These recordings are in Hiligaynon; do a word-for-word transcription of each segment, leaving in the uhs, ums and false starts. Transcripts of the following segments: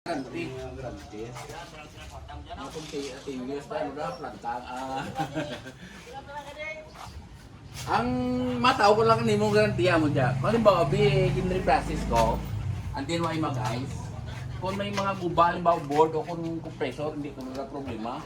Grante. Grante. Ang kunti, ating Diyos na, ano na, planta, ah. Ang mataw ko lang nimo garantiya mo dyan. Kung halimbawa, bi, ginreplasis ko, and then why mag-ice? Kung may mga guba, halimbawa, board o kung compressor, hindi ko na problema.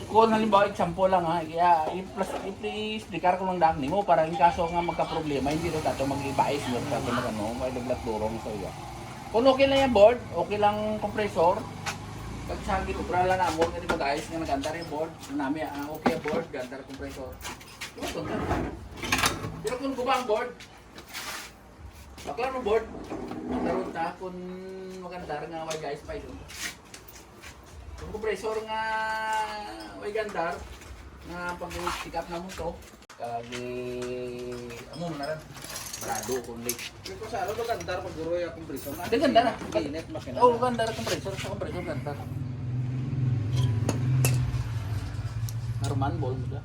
Kung halimbawa, example lang ha, kaya i-plus, i-explicar ko lang daan nimo para in kaso nga magka-problema, hindi na tato mag-ibais mo sa ato mag-ano, may naglatdurong sa iya. Kung okay lang yung board, okay lang compressor, pag sa ginubra lang namon nga di mag-ayos nga nag-andar yung board, nami, ah, okay ang board, gandar compressor. Wala problema. Pero kung guba ang board, bakla mo board, magkaroon ta kung magandar nga way guys pa yun. Kung compressor nga way gandar, nga pag-pick up na mo to, kagi, amo mo na rin. Barado kung late. Yung kung sa ano, magandar pag guroy akong prison. Di gandar, ah. Init, makina. Oh, gandar ang compressor, sa compressor gandar. Normal, bol mo da.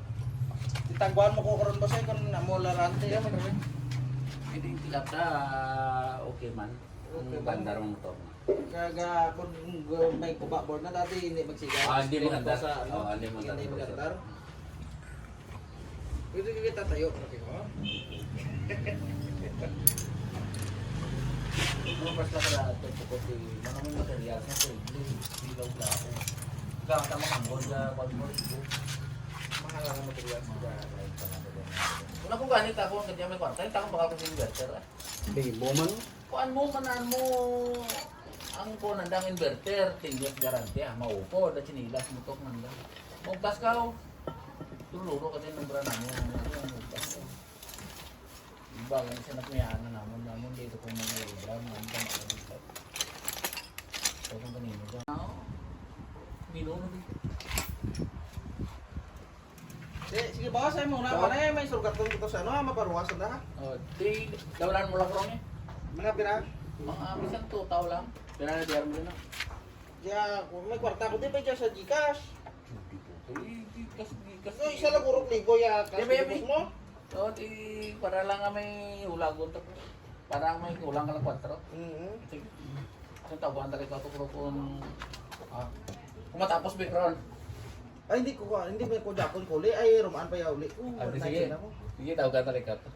Itangguan mo ko karon ba sa'yo kung amo larante? Hindi, hindi tilapda, okay man. Okay, ang ganda man. Rin ito. Kaga, kung may kuba board na dati, hindi magsiga. Ah, hindi maganda. Sa, ano, ah, hindi maganda. Hindi maganda. Pwede ka kita tayo, pati ko. Ano, basta ka na ito, pati, mga may materials na sa iglesia, ilaw na ako. Gamit ang mga ambon, ah, pag mo, ito. Mahal ang materials, mga, mga, mga, mga. Wala ko ganit ako, ang kanya may kwarta, yung takong baka ko sa inverter, ah. Bibo man. Kuan mo, manan mo, ang kuan nanda ang inverter, ten years guarantee, ah, maupo, da chinilas mo tok nanda. Mugtas ka, oh. Tuluro ka din ng brand mo, ano, ano, ano, mugtas ka. Iba, lang siya na kuyaan na namon, namon dito kung mga iba, namon ka makakita. So, kung kanino ka. Minuno dito. Sige, sige, boss, ay muna. Boss. Ano, eh, may surgaton ko to sa ano, ah, maparuwasan na, ha? Oh, di, dawalan mo lang, Ron, eh. Mga pira? Mga, ah, bisan to, tao lang. Pira na, di, alam mo na. Ya, kung may kwarta ko, di ba dyan sa GCash? Ay, GCash, GCash. Ito, isa lang, urok libo, ya, cash. Di ba, di ba? Mo? Oo, di, para lang nga may ulagon to. Para may kulang ka lang kwatro. Mhm. Sige. Ang tawagan talaga ito, pero kung, ah, kung matapos, Big Ron. Ay, hindi ko, hindi may ko dakon ko uli. Ay, rumaan pa ya uli. Oh, ah, di, sige. Ako. Sige, tawagan talaga ito.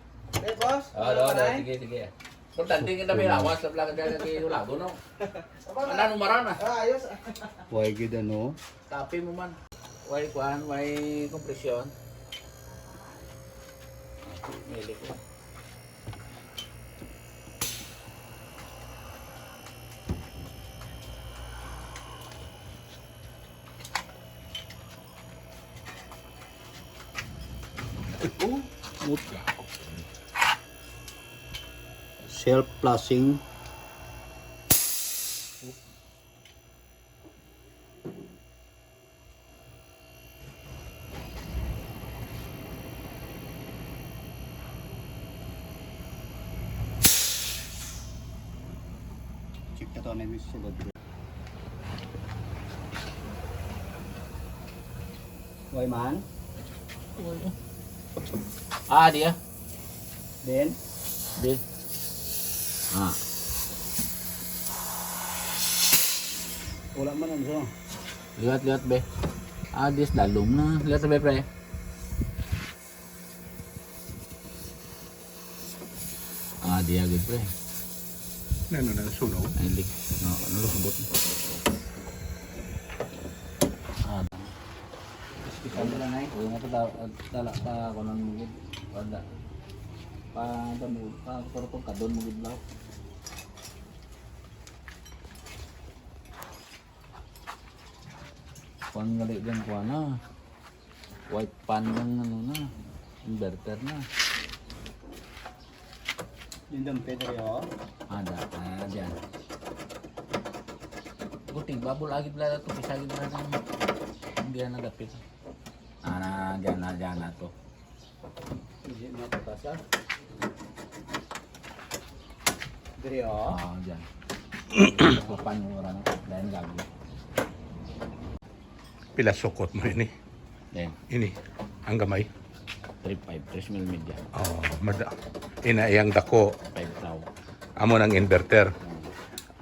Eh, boss? Ah, ano, ano, sige, sige. Importante kita may lawas, sa vlog, kaya kay ulagon, no? Ano, ano, marana? Ah, ayos. Why gid, ano? Tapi mo man. Way kuan, way kompresyon. Milik mo. Oh, muta. Self flushing. Check ka to, ano yung sulod. Way man? Ah, dia. Din? Di. Ah. Wala man ang so. Liwat, liwat, be. Ah, dis, dalom na. Liwat, be, pre. Ah, dia, gid, pre. Ano na, sunog? Ay, lik. No, ano, subot? Ah. Ano na, nay? Oo, nga pa, tala, pa, ako nang mugid. Wala. Pa, ano mo, pa, pero pagkadon mo gid, law. Kuan nga di dyan, kuan na. White pan ng ano na. Inverter na. Yung dam, Pedro, oh. Ada, ah, dyan. Buti, babul agit lang ito, pisagit lang ito. Hindi na dapit. Ah, na, dyan na, dyan na to. Hindi na ito kasa. Diri, oh. Ah, dyan. Papanura na, dahil gago. Pila sukot mo ini? Then, ini, ang gamay. Three five, tres mil media. Oh, mada. Ina iyang dako. Five thousand. Amo nang inverter. Hmm.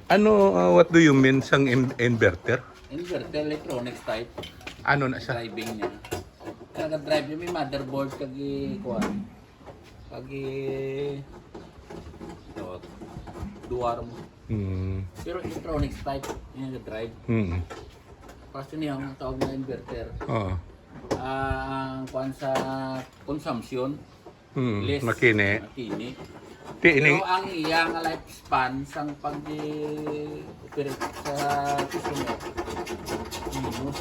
Ano, uh, what do you mean sang in- inverter? Inverter, electronics type. Ano na siya? Driving niya. Kaya drive yung may motherboard kag i- kuwan. Kag i- ito, duwar mo. Hmm. Pero electronics type yung drive. Hmm. Kasi niya ang tawag na inverter. Oo. Ah, ang kuwan sa consumption, Hmm. less Makini. Makini. Ti ini. Pero ang iya nga lifespan sang pag operate sa customer, minus.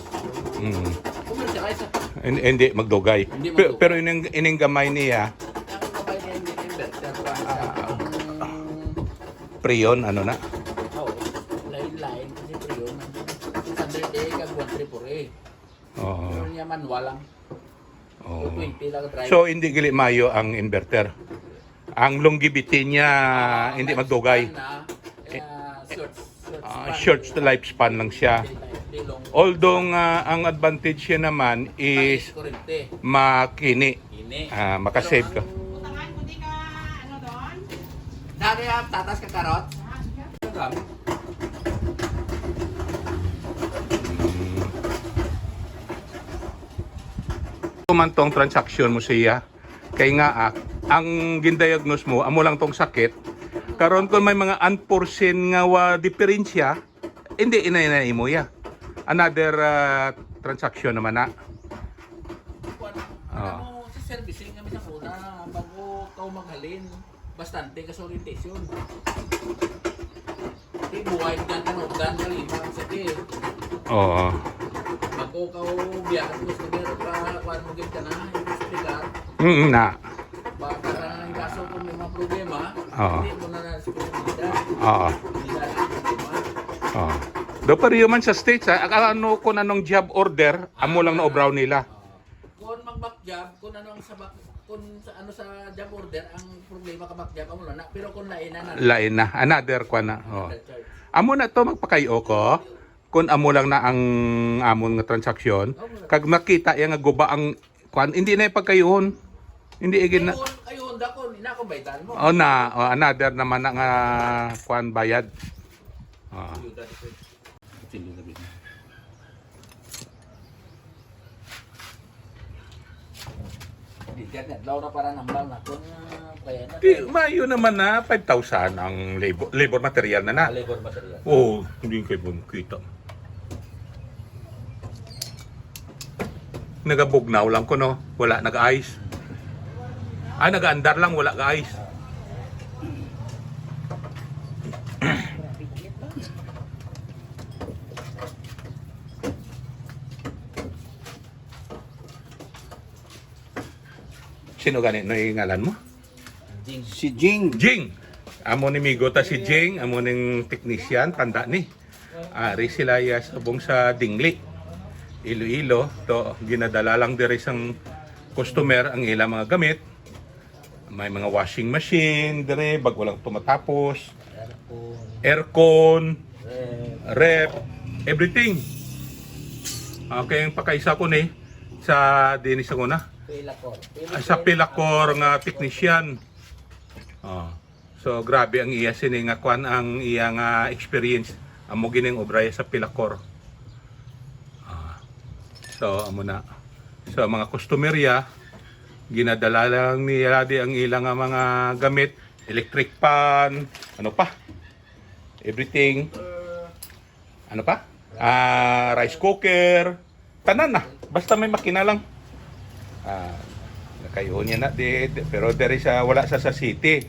Hmm. Commercialize sa Hin- Hindi magdugay. Hindi Pero, magdugay. Pero ining ining gamay niya, ang kapay na yung inverter pa sa Ah. ang Prion, ano na? Oh, lain-lain kasi prion. Two hundred A kag one triple A. Oo. Pero niya manual lang. Oo. Two twenty lang drive. So hindi gali mayo ang inverter. Ang longevity niya hindi magdugay. Na, eh, short, short, Ah, span. Short lifespan lang siya. Di long. Although nga ang advantage siya naman is Kurente. Makini. Ini. Ah, makasave ka. Butangan ko di ka, ano doon? Dali ang tatas ka karot. Ano gam? Ito man tong transaction mo siya. Kay nga, ah, ang gindiagnose mo, amo lang tong sakit. Karon kung may mga unforeseen nga wa diferensya, hindi ina ina imo ya. Another ah, transaction naman na. Kuwan, Ah. Ano mo sa servicing nga bisan una, bago ka maghalin, bastante ka sa orientation. Di buhay ka, tanugdan ka, lima ang sakit. Oo. Bago ka biyahe, gusto ka pa, kuwan mo gid ka na, explicar. Mm na. Ba, para ang kaso kung may mga problema, Oo. Hindi mo na na sa komunidad. Oo. Hindi na ang problema. Oo. Do pero human sa States, ah, ang ano kung anong job order, amo lang na obraw nila. Kung mag-back job, kung ano ang sa back, kung sa ano sa job order, ang problema ka back job, amo na. Pero kung lain na na. Lain na, another kwa na. Oh. Another charge. Amo na to magpakayo ko. Kung amo lang na ang amon nga transaksyon, kag makita ya nga guba ang kwan, hindi na yung pagkayuhon. Hindi igin na. Ayun, ayun, dakon, ina ko baitan mo. Oh na, oh, another naman na nga kwan bayad. Ah. Sino na bin? Di ka na, Laura, para nambal na. Kung, ah, kaya na. Di, mayo naman na five thousand ang labor, labor material na na. Ah, labor material. Oh, hindi kayo mo kita. Nagabugnaw lang ko, no? Wala nag-ice. Ah, nag-andar lang, wala ga-ice. Sino gani no yung ngalan mo? Si Jing. Jing. Amo ni migo ta si Jing, amo ning technician, tanda ni. Ari sila ya subong sa Dingli, Iloilo. To, ginadala lang diri sang customer ang ilang mga gamit. May mga washing machine diri, bago lang tumatapos. Aircon, ref, everything. Okay, ang pakaisa ko ni sa dinis ako na. Pilakor. Ah, sa Pilacor nga technician. Oh. So grabe ang iya sini nga kwan ang iya nga experience. Amo gining obra sa Pilacor. Ah. So amo na. So mga customer ya, ginadala lang niya di ang ila nga mga gamit, electric fan, ano pa? Everything. Ano pa? Ah, rice cooker. Tanan na. Basta may makina lang. Ah, nakayo niya na di, di- pero diri sa wala sa sa city.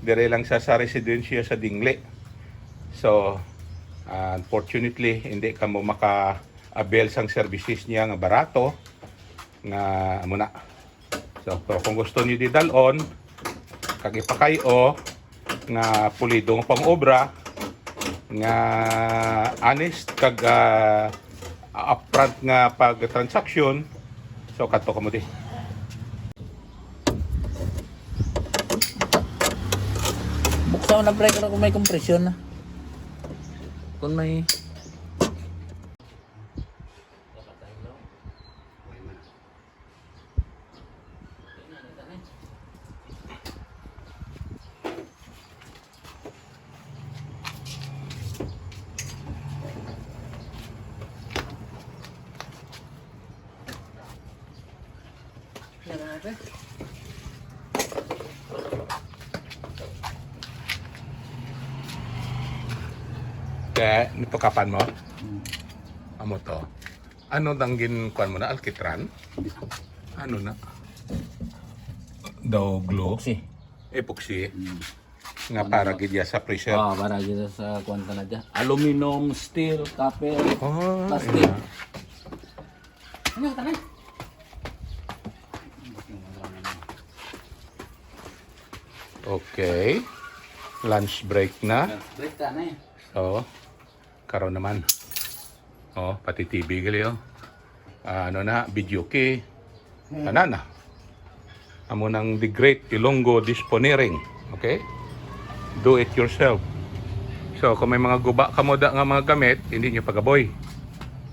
Diri lang sa sa residensya sa Dingli. So, ah, unfortunately, hindi ka mo maka-avail sang services niya nga barato nga amo na. So, pero kung gusto niyo di dalon, kag ipakay-o nga pulido nga pang-obra, nga honest kag ah, upfront nga pag-transaction, so kadto kamo di. Buksan mo na, pre, kung may compression na. Kung may Kaya, nitukapan mo? Hmm. Amo to. Ano nang gin-, kuwan mo na? Alkitran? Ano na? Daw glue? Epoxy. Epoxy. Hmm. Nga para gid ya sa pressure. Ah, para gid sa kuwan ka na dyan. Aluminum, steel, copper, plastic. Yeah. Ano ka na? Okay. Lunch break na. Break ka na eh. So, karon naman. Oh, pati T V gali, oh. Ah, ano na, videoke. Ana na. Amo nang The Great Ilonggo Disponiring. Okay? Do it yourself. So, kung may mga guba kamo da nga mga gamit, hindi nyo pagaboy.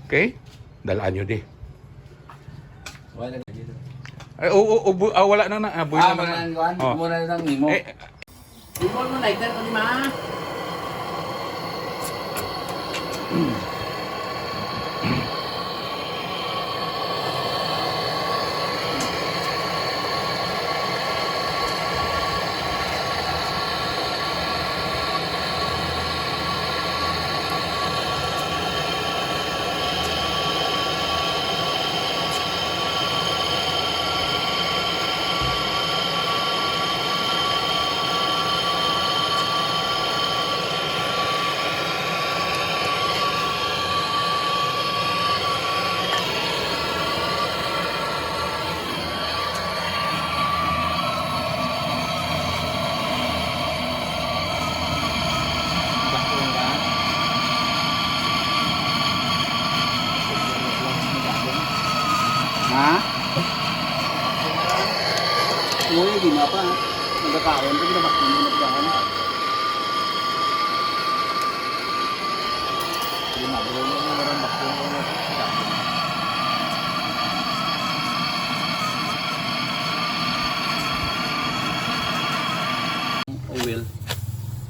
Okay? Dalaan nyo di. Wala na dito. Ay, oo, oo, bu-, ah, wala na na. Ah, buhay Ah, na wala na. Na, kuwan? Oh. Mura na lang nimo. Eh, Ibon mo lighter ko di ma. Ha? Uy, di na pa. Nagkakaon ko, ginabakti mo na pagkaon. Di na, bro, yung mga rambak ko, yung mga Oil.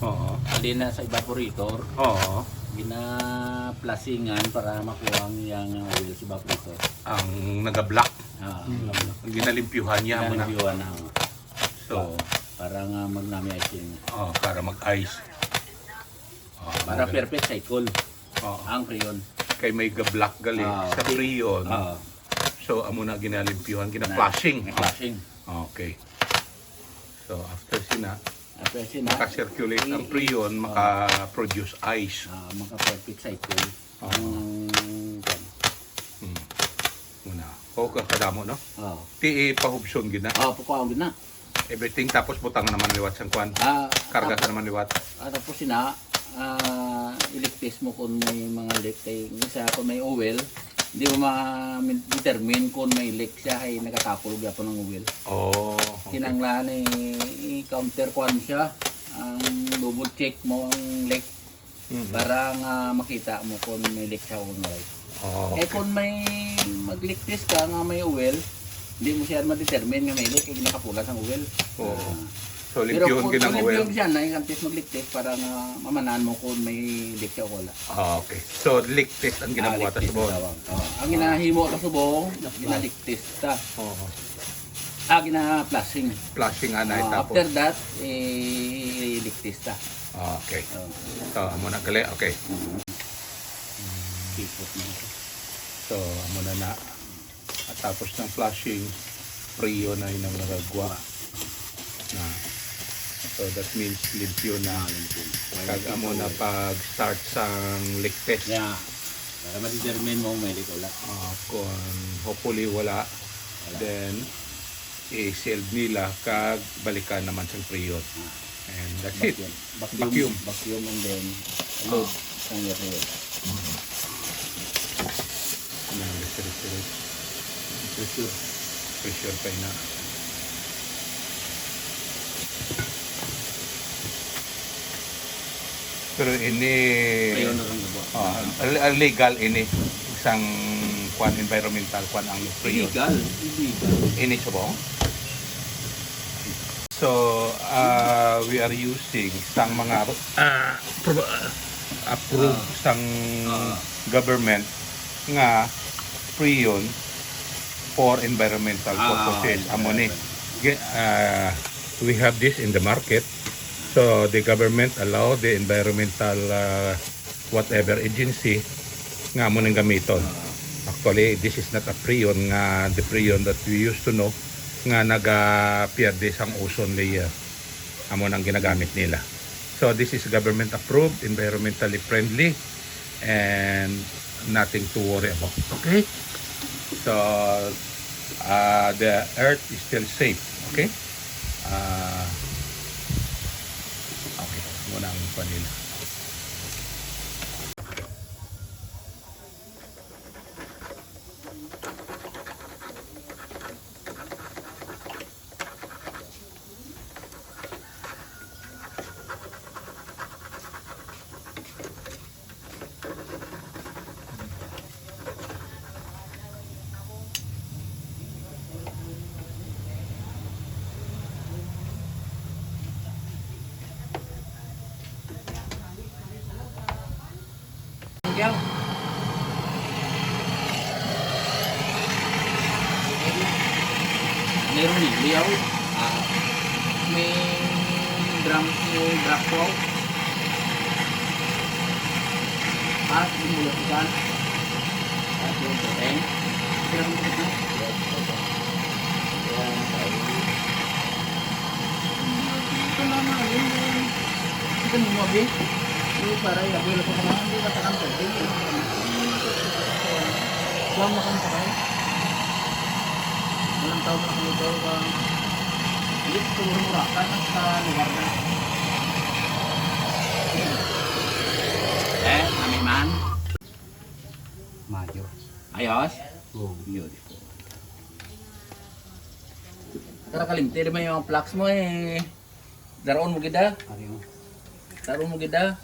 Oo. Adi na sa evaporator. Oo. Gina-flushingan para makuha ang iyang oil sa evaporator. Ang naga-block. Ah, ang naga-block. Ang ginalimpyuhan niya, muna. Ginalimpyuhan na, oh. So, para nga magnami ice cream. Oh, para mag-ice. Oh, para perfect cycle. Oo. Ang Freon. Kay may ga-block gali sa Freon. Oo. So, amo na ginalimpyuhan, gina-flushing. Gina-flushing. Okay. So, after sina, after sina, maka-circulate ang Freon, maka-produce ice. Ah, maka-perfect cycle. Oo. Ang, Hmm. Muna. O, ka-, kadamo, no? Oo. Ti, ipahubson gid na. Oo, pakuhaon gid na. Everything, tapos butang naman liwat sang kwan. Ah, karga ka naman liwat. Ah, tapos sina, ah, i-leak test mo kung may mga leak. Kay isa, kung may oil, di mo ma-determine kung may leak siya, ay nagkatapol gyapon ang oil. Oh, okay. Kinahanglan i-counter kwan siya, ang double check mo ang leak. Mhm. Para nga makita mo kung may leak siya o wala. Oh, okay. Eh, kung may mag-leak test ka nga may oil, hindi mo siya ma-determine nga may leak, eh, nakapulas ang oil. Oo. Ah. So, pero limpyuhon kung, kung limpyuhon siya, na yung test mag-leak test para nga mamanan mo kung may leak siya o wala. Ah, okay. So, leak test ang ginabuhat sa subong. Ah, leak test ang tawag. Oh. Ang ginahimo sa subong, gina-leak test ta. Oo. Ah, gina-flushing. Flushing, anay, ah, tapos after that, eh, leak test ta. Okay. Oh. So, amo na gali. Okay. Mhm. Sipot na ito. So, amo na na. At tapos ng flushing, Freon na yung nagagwa. Na. So, that means limpyo na. Ah, limpyo. Kag amo na pag-start sang leak test. Yeah. Para ma-determine mo may leak wala. Ah, kung hopefully wala, wala, then i-sealed nila kag balikan naman sang Freon. Ah. And that's it. Vacuum. Vacuum. Vacuum. Vacuum and then load sang Freon. Yan, rest, rest, rest. Pressure. Pressure pa ina. Pero ini, Freon na lang gabo. Ah, le-, legal ini sang kwan, environmental kwan ang Freon. Illegal, illegal. Ini subong? So, uh, we are using sang mga, uh, pro-, uh, approved sang government nga Freon for environmental purposes. Amo ni. Ge-, uh, we have this in the market. So, the government allow the environmental, uh, whatever agency nga amo nang gamiton. Actually, this is not a Freon nga the Freon that we used to know nga nagapierde sang ozone layer. Amo nang ginagamit nila. So this is government approved, environmentally friendly, and nothing to worry about. Okay? So uh, the earth is still safe. Okay? Uh, okay, muna ang panila. Meron ni liyaw. Ah, may drum, may drop po. Ah, simulat ko saan. Ah, yung puting. Ito lang na, yun, yun. Ito mo, abi. Yung para yung abuelo ko na, hindi na takang pwede. Huwag mo kang sakay. Walang tao na kami daw ba? Hindi ko mura-mura ka sa lugar na. Eh, kami man. Mayo. Ayos? Oo. Beautiful. Tara, kalimti naman yung flax mo eh. Daron mo gida. Ano yun? Daron mo gida.